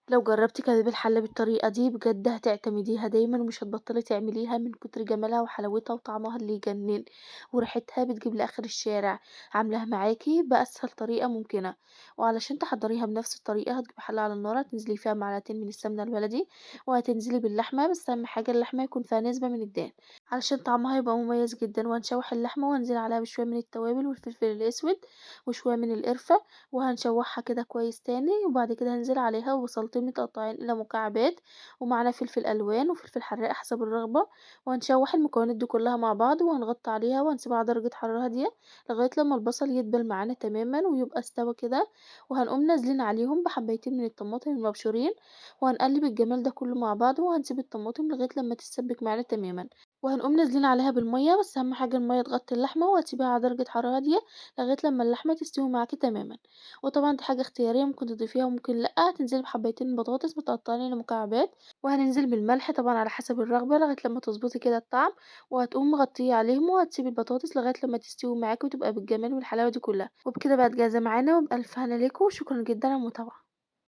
لو جربتِ كباب الحلة بالطريقة دي بجد هتعتمديها دايمًا ومش هتبطلي تعمليها من كتر جمالها وحلاوتها وطعمها اللي يجنن، وريحتها بتجيب لآخر الشارع. عاملاها معاكِ بأسهل طريقة ممكنة. وعلشان تحضريها بنفس الطريقة هتجيبي حلة على النار هتنزلي فيها بمعلقتين من السمنة البلدي، وهتنزلي باللحمة، بس أهم حاجة اللحمة يكون فيها نسبة من الدهن علشان طعمها يبقى مميز جدًا. وهنشوح اللحمة وهنزل عليها بشوية من التوابل والفلفل الأسود وشوية من القرفة، وهنشوحها كده كويس تاني. وبعد كده هنزل عليها ببصلتين متقطعين إلى مكعبات، ومعانا فلفل ألوان وفلفل حراق حسب الرغبة، وهنشوح المكونات دي كلها مع بعض وهنغطي عليها وهنسيبها على درجة حرارة هادية لغاية لما البصل يدبل معانا تماما ويبقى استوى كده. وهنقوم نازلين عليهم بحبايتين من الطماطم المبشورين، وهنقلب الجمال ده كله مع بعضه، وهنسيب الطماطم لغاية لما تتسبك معانا تماما. وهنقوم نازلين عليها بالمية، بس أهم حاجة المية تغطي اللحمة، وهتسيبيها على درجة حرارة هادية لغاية لما اللحمة تستوي معاكي تماما. وطبعا دي حاجة اختيارية، ممكن تضيفيها وممكن لأ. هتنزلي بحبايتين بطاطس متقطعين لمكعبات، وهننزل بالملح طبعا على حسب الرغبة لغاية لما تظبطي كده الطعم، وهتقوم مغطيه عليهم وهتسيبي البطاطس لغاية لما تستوي معاكي وتبقى بالجمال والحلاوة دي كلها. وبكده بقت جاهزة معانا، وبألف هنا ليكم، وشكرا جدا على المتابعة.